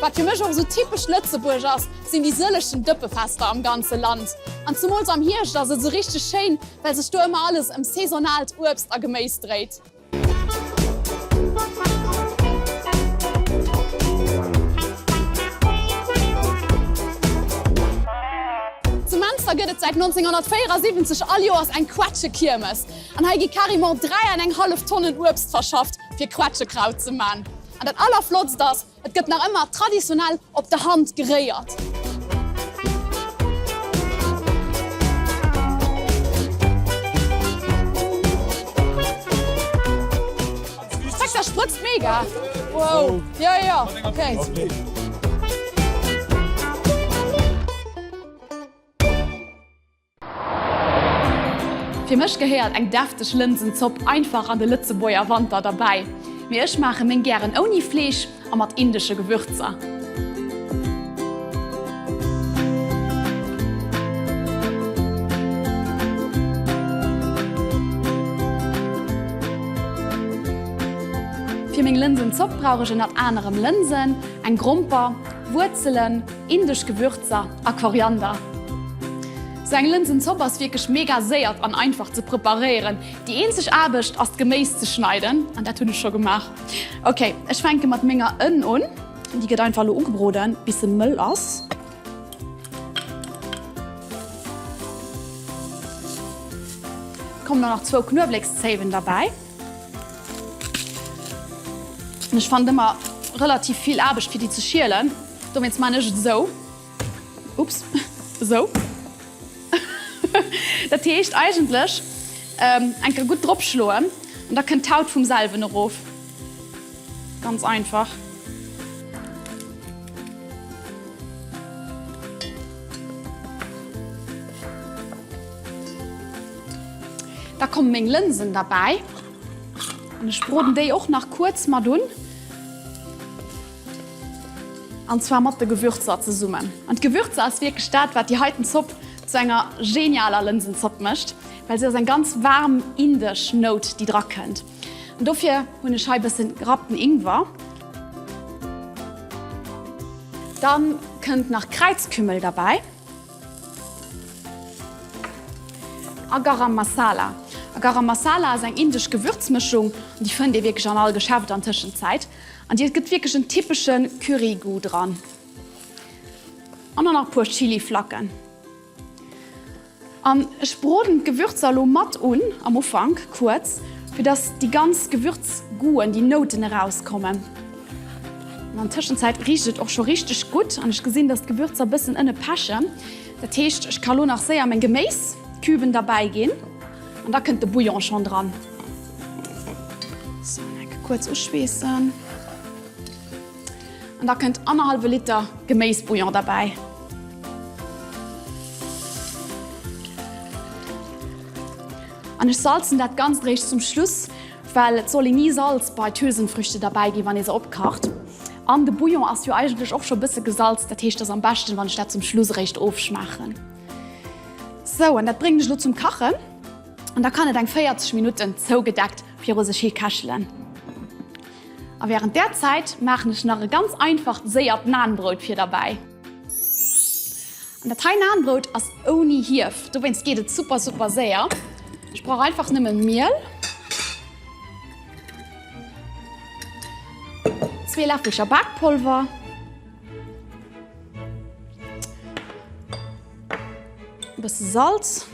Wat fir mech och esou typesch Lëtzebuerg ass, sinn déi sëllechen Dëppefester am ganze Land. An zemools am Hierscht ass et esou richteg schéin, well sech do ëmmer alles ëm saisonaalt Uebst a Geméis dréit. Zu Menster gëtt et säit 1974 all Joers eng Quetschekiermes. An hei gi carrément 3 an eng hallef Tonnen Uebst verschafft, fir Quetschekraut ze man. An dat allerflottst ass, Et gëtt nach ëmmer traditionell op der Hand geréiert. Zack, dat sprëtzt mega! Wow! Jo, jo, okay. Fir mech gehéiert eng defteg Lënsenzopp einfach an de Lëtzebuerger Wanter derbäi. Mee ech maache meng gären ouni Fleesch a mat indesche Gewürzer. Fir meng Lënsenzopp brauch ech ënnert anerem Lënsen, eng Gromper, Wuerzelen, indesch Gewürzer a Koriander. Sou eng Lënsenzopp ass wierklech mega séiert an einfach ze preparéieren. Déi eenzeg Aarbecht ass d'Geméis ze schneiden an dat hunn ech scho gemaach. Ok, ech fänke mat menger Ënn un. Déi gëtt einfach elo ugebroden bis se mëll ass. Kommen dann nach zwou Knuewlekszéiwen derbäi. Ech fannen ëmmer relativ vill Aarbecht fir déi ze schielen, dowéinst man ech et esou. Ups, esou. Dat heescht eigentlech eng Kéier gutt drop schloen an da kënnt d'Haut vum selwen erof. Ganz einfach. Da kommen meng Lënsen derbäi an ech broden déi och nach kuerz mat un. An zwar mat de Gewürzer zesummen. An d'Gewürzer ass wierklech dat, wat déi heiten Zopp zu enger genialer Lënsenzopp mécht, well se ass eng ganz waarm indesch Nout, déi dra kënnt. An dofir hunn ech hei bëssen gerappten Ingwer. Dann kënnt nach Kräizkümmel derbäi. A Garam Masala. A Garam Masala ass eng indesch Gewürzmëschung an déi fënnt ee wierklech an all Geschäft an Tëschenzäit. An dir gëtt wierklech en typesche Curry-Goût dran. An dann nach e puer Chiliflacken. An ech broden d'Gewürzer elo mat un am Ufank kuerz, fir dass déi ganz Gewürzgoûten, déi Nouten erauskommen. An an Tëschenzäit richt et och scho richteg gutt an ech gesinn, dass d'Gewürzer bëssen ënne pechen. Dat heescht, ech ka lo nach séier meng Geméiscüben derbäi ginn an da kënnt de Bouillon schonn dran. Sou, nach eng Kéier kuerz uschweessen. An da kënnt annerhallwe Liter Geméisbouillon derbäi. An ech salzen dat Ganzt eréischt zum Schluss, well et soll een ni Salz bei d'Hülsenfrüchte derbäi ginn, wann ee se opkacht. An de Bouillon ass jo eigentlech och scho bësse gesalzt, dat heescht, et ass am beschten, wann ech dat zum Schluss eréischt ofschmaachen. Sou, an dat bréngen ech elo zum Kachen. An da kann et eng 40 Minutten zougedeckt viru sech hi kächelen. A während där Zäit maachen ech nach e ganz einfacht séiert Naanbrout fir derbäi. An dat hei Naanbrout ass ouni Hief, dowéinst geet et super super séier. Ech brauch einfach nëmmen Miel, zwee Läffelcher Bakpolver, e bësse Salz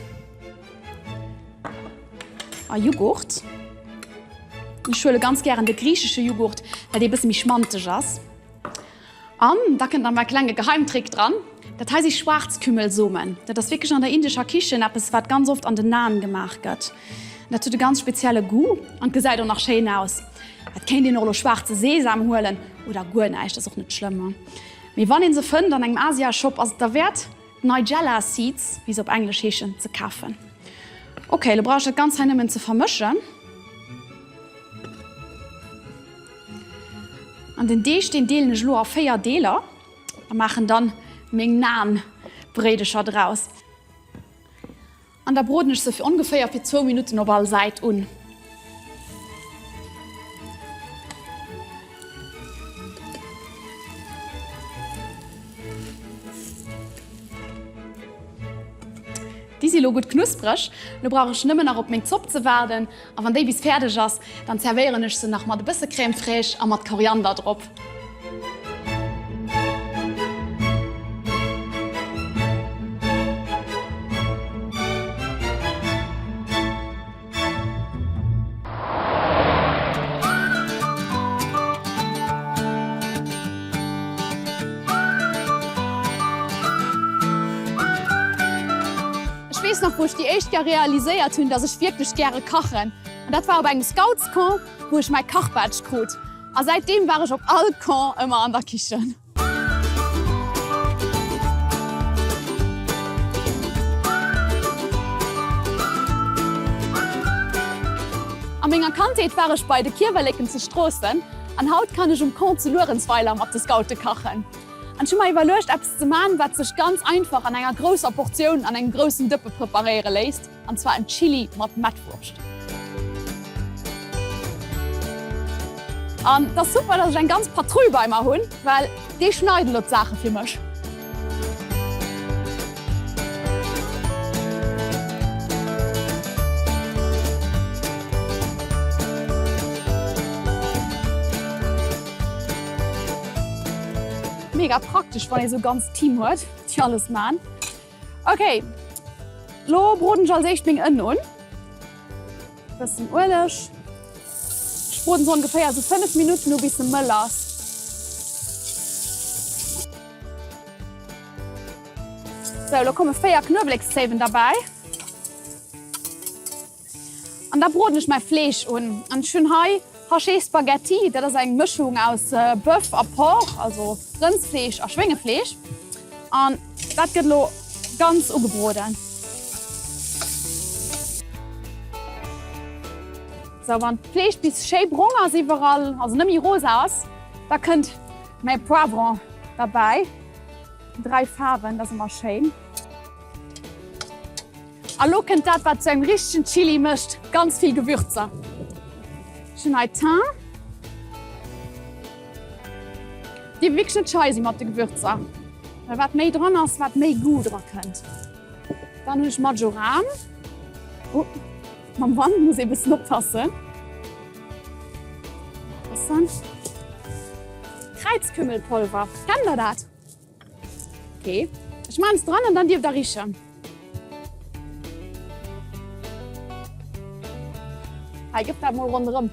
a Jughurt. Ech huele ganz gären de griichesche Jughurt, well dee bësse méi schmanteg ass. An da kënnt nach mäi klenge Geheimtrick dran, dat hei si Schwaarzkümmelsomen. Dat ass wierklech an der indescher Kichen eppes, wat ganz oft an den Naan gemaach gëtt. Dat huet e ganz spezielle Goût an gesäit och nach schéin aus. Et kéint een och elo schwaarze Sesam huelen oder guer näischt, ass och net schlëmm. Mee wann een se fënnt an engem Asia-Shop, ass et derwäert. Nigella Seeds, wéi se op Englesch heeschen, ze kafen. Ok, elo brauch ech dat Ganzt hei nëmmen ze vermëschen. An den Deeg, deen deelen ech elo a 4 Deeler a maachen dann meng Naan-Bréidecher draus. An da broden ech se fir ongeféier fir zwou Minutten op all Säit un. Déi si lo gutt knuspreg. Lo brauch ech nëmmen nach op meng Zopp ze waarden a wann déi bis fäerdeg ass, dann zerwéieren ech se nach mat e bësse Crème fraîche a mat Koriander drop. Ech weess nach wou ech déi éischt Kéier realiséiert hunn, dass ech wierklech gäre kachen. An dat war op engem Scoutscamp, wou ech mäi Kachbadge krut. A säitdeem war ech op all Camp ëmmer an der Kichen. A menger Kandheet war ech bei de Kiewerleken zu Stroossen an haut kann ech um Camp zu Luerenzweiler mat de Scoute kachen. An ech hu mer iwwerluecht eppes ze man, wat sech ganz einfach an enger grousser Portioun an engem groussen Dëppe preparéiere léisst. An zwar en Chili mat Mettwurscht. An et ass super, dass ech eng ganz Patrull bei mer hunn, well déi schneiden elo d'Saache fir mech. Mega praktesch, wann ee sou e ganzt Team huet, déi alles man. Ok, lo broden ech als éischt meng Ënn un. Bëssen Ueleg. Ech broden se ongeféier sou 5 Minutten u bis se mëll ass. Sou, lo komme 4 Knuewelekszéiwen derbäi. An da broden ech mäi Fleesch un. An ech hunn hei Haché Spaghetti, dat ass eng Mëschung aus Bœuf a Porc, also Rëndsfleesch a Schwéngefleesch. An dat gëtt elo ganz ugebroden. Sou, wann d'Fleesch bis schéi brong ass iwwerall, also net méi rosa ass, da kënnt mäi Poivron derbäi. 3 Faarwen, dat ass ëmmer schéin. A lo kënnt dat wat zu engem richtegen Chili mécht, ganz vill Gewürzer. Ech hunn hei Thym. Dierf wierklech net schei si mat de Gewürzer, well wat méi dran ass, wat méi Goût dra kënnt. Dann hunn ech Majoran. Oh, mam Wand muss ee bëssen oppassen. Bëssen Kräizkümmelpolver, kennt der dat? Ok, ech maan es dran an dann dierft der richen. Hei, gëff dat mol ronderëm.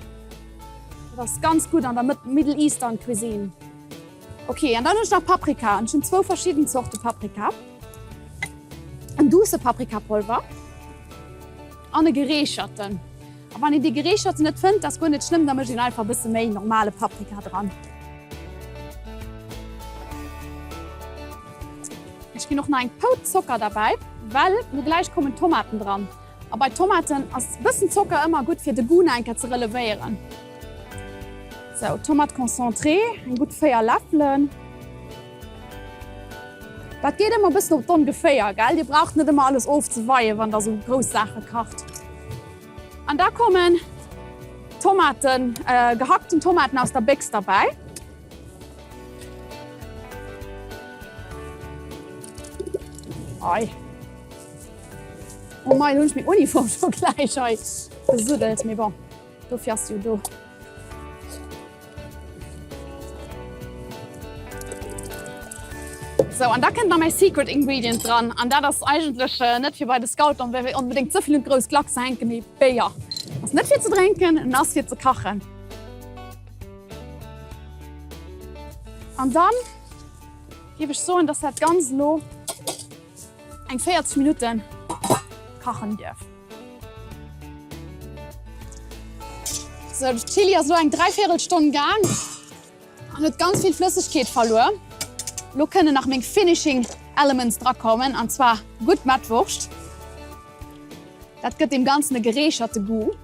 Dat ass ganz gutt an der Middle Eastern Cuisine. Ok, an dann hunn ech nach Paprika. An ech hunn zwou verschidden Zorte Paprika. En duusse Paprikapolver an e gereecherten. A wann een dee gereecherten net fënnt, ass guer net schlëmm, da mécht een einfach e bësse méi normale Paprika dran. Ech ginn och nach eng Pout Zocker derbäi, well lo gläich kommen d'Tomaten dran. A bei Tomaten ass e bëssen Zocker ëmmer gutt fir de Goût nach eng Kéier ze relevéieren. Sou, Tomate concentrée, eng gutt 4 Läffelen. Dat geet ëmmer e bëssen op d'Ongeféier, gell? Dir braucht net ëmmer alles ofzeweien, wann der sou grouss Saache kacht. An da kommen Tomaten, gehackten Tomaten aus der Béchs derbäi. Ei. Oh mei, lo hunn ech meng Uniform scho gläich hei besuddelt, mee bon, dofir ass se jo do. Sou, an da kënnt nach mäi Secret Ingredient dran, an dat ass eigentlech net fir bei de Scouten onbedéngt ze vill un d'grouss Klack ze hänken, mee Béier ass net fir ze drénken, en ass fir ze kachen. An dann géif ech soen, dass dat Ganzt elo eng 40 Minutten kachen dierf. Sou, de Chili ass elo eng dräivéierel Stonn gaang an huet ganz vill Flëssegkeet verluer. Elo kënnen nach meng finishing elements dra kommen, an zwar gutt Mettwurscht. Dat gëtt deem Ganzen e gereecherte Goût.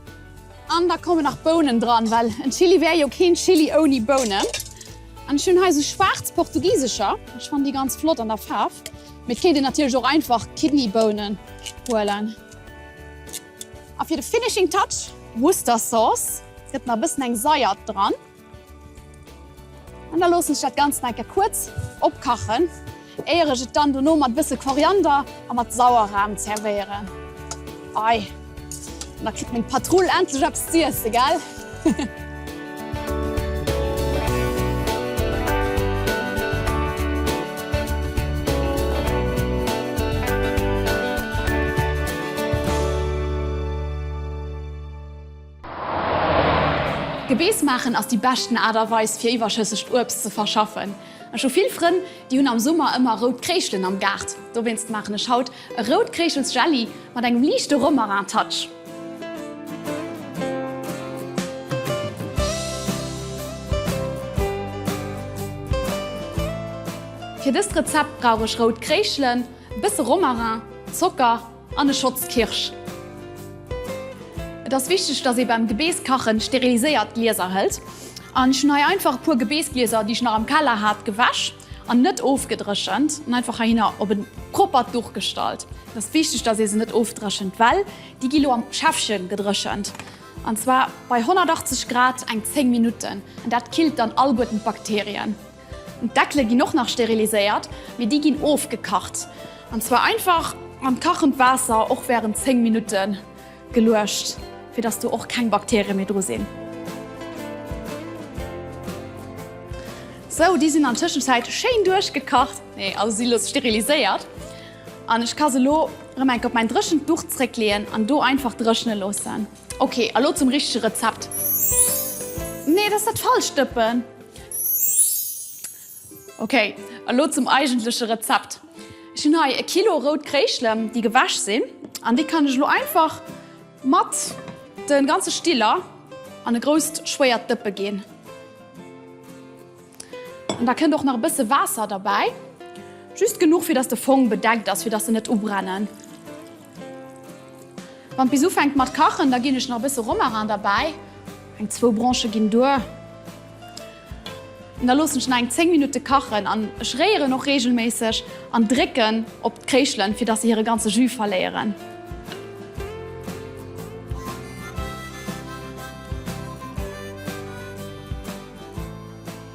An da kommen nach Bounen dran, well en Chili wär jo keen Chili ouni Bounen. An ech hunn hei sou schwaarz portugisescher, ech fannen déi ganz flott an der Faarf. Mee et kéint een natierlech och einfach Kidneybounen huelen. A fir de finishing touch, Worcester Sauce, gëtt nach e bëssen eng Saiert dran. An da loossen ech dat Ganzt nach eng Kéier kuerz opkachen. Éier ech et dann dono mat bësse Koriander a mat Sauerrahm zerwéieren. Ei, an da kritt meng Patrull endlech eppes z'iesse, gell? Gebeess maachen ass déi beschten Aart a Weis fir iwwerschëssegt Uebst ze verschaffen. Ech hu vill Frënn, déi hunn am Summer ëmmer rout Kréischelen am Gaart. Dowéinst maachen ech haut e Rout-Kréischels-Jelli mat engem liichte Romarin-Touch. Fir dëst Rezept brauch ech rout Kréischelen, e bësse Romarin, Zocker an e Schotz Kirsch. Et ass wichteg, dass ee beim Gebeess kachen steriliséiert Glieser hëlt. An ech hunn hei einfach e puer Gebeessglieser, déi ech nach am Keller hat, gewäsch an net ofgedréchent an einfach heihinner op e proppert Duch gestallt. Et ass wichteg, dass ee se net ofdréchent, well déi gi lo am Schäffchen gedréchent. An zwar bei 180 Grad eng 10 Minutten. An dat killt dann alleguerten d'Bakterien. D'Deckele ginn och nach steriliséiert, mee déi ginn ofgekacht. An zwar einfach an kachend Waasser, och wärend 10 Minutte geluecht, fir dass do och keng Bakterie méi dru sinn. Sou, déi sinn an Tëschenzäit schéin duerchgekacht, nee, also si lo steriliséiert. An ech ka se lo rëm enk op mäin dréchent Duch zréckleeën an do einfach dréchne loossen. Ok, a lo zum richtege Rezept. Nee, dat ass dat falscht Dëppen. Ok, a lo zum eigentleche Rezept. Ech hunn hei e Kilo rout Kréischelen, déi gewäsch sinn, an déi kann ech elo einfach mat de ganze Stiller an e grousst schwéiert Dëppe ginn. An da kënnt och nach e bësse Waasser derbäi, just genuch fir dass de Fong bedeckt ass, fir dass se net ubrennen. Wann et bis ufänkt mat kachen, da ginn ech nach e bësse Romarin derbäi, eng zwou Branchë ginn duer. An da loossen ech nach eng 10 Minutte kachen an ech réieren och reegelméisseg an drécken op d'Kréischelen, fir dass se hire ganze Jus verléieren.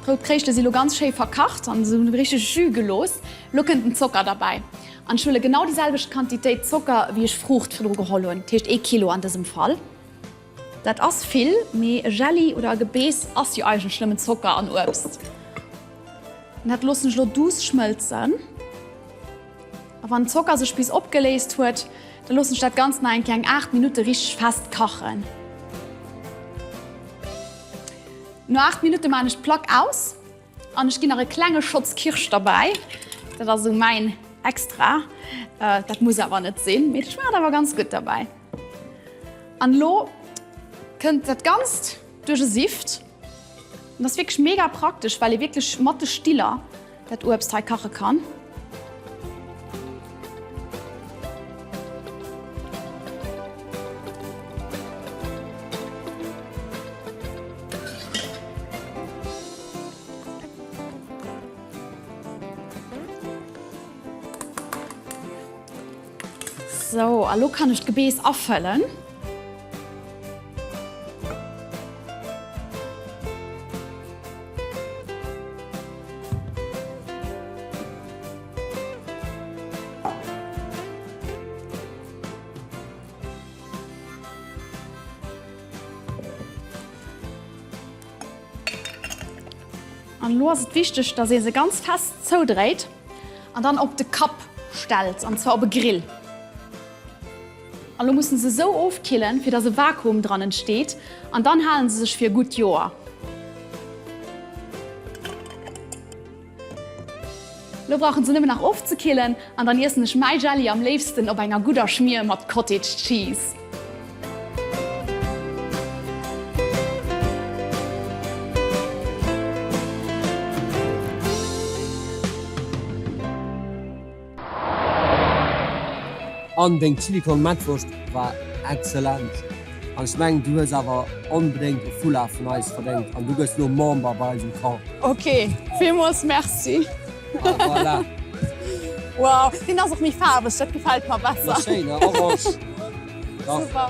D'rout Kréischele si lo ganz schéi verkacht an se hunn richteg Jus gelooss. Lo kënnt den Zocker derbäi an ech huele genau déi selwecht Quantitéit Zocker wéi ech Fruucht virdru geholl hunn, dat heescht ee Kilo an dësem Fall. Dat ass vill, mee e Jelli oder e Gebeess ass jo eigentlech nëmmen Zocker an Uebst. An dat loossen ech elo duuss schmëlzen. A wann den Zocker sech bis opgeléist huet, da loossen ech dat Ganzt nach eng Kéier eng 8 Minutte richteg fest kachen. No 8 Minutte maan ech d'Plack aus an ech ginn nach e klenge Schotz Kirsch derbäi. Dat ass esou mäin Extra. Dat muss awer net sinn, mee et schmaacht awer ganz gutt derbäi. An elo kënnt dat Ganzt duerch e Sift. An dat ass wierklech mega praktesch, well ee wierklech mat de Stiller dat Uebst hei kache kann. Sou, a lo kann ech d'Gebeess afëllen. An elo ass et wichteg, dass ee se ganz fest zoudréit an dann op de Kapp stellt, an zwar op e Grill. An elo mussen se esou ofkillen, fir dass e Vakuum dran entsteet, an dann halen se sech fir e gutt Joer. Lo brauchen se nëmmen nach ofzekillen an dann iessen ech mäi Jelli am léifsten op enger gudder Schmier mat Cottage Cheese. An deng Chili con Mettwurscht war excellent. An ech mengen du hues awer onbedéngt e Foulard vun eis verdéngt an du gëss lo Member bei eisem Camp. Ok, villmools merci. Ah voilà. Wow, deen ass och méi faarweg, dat gefält mer besser. Schéin, ne? Orange. Super.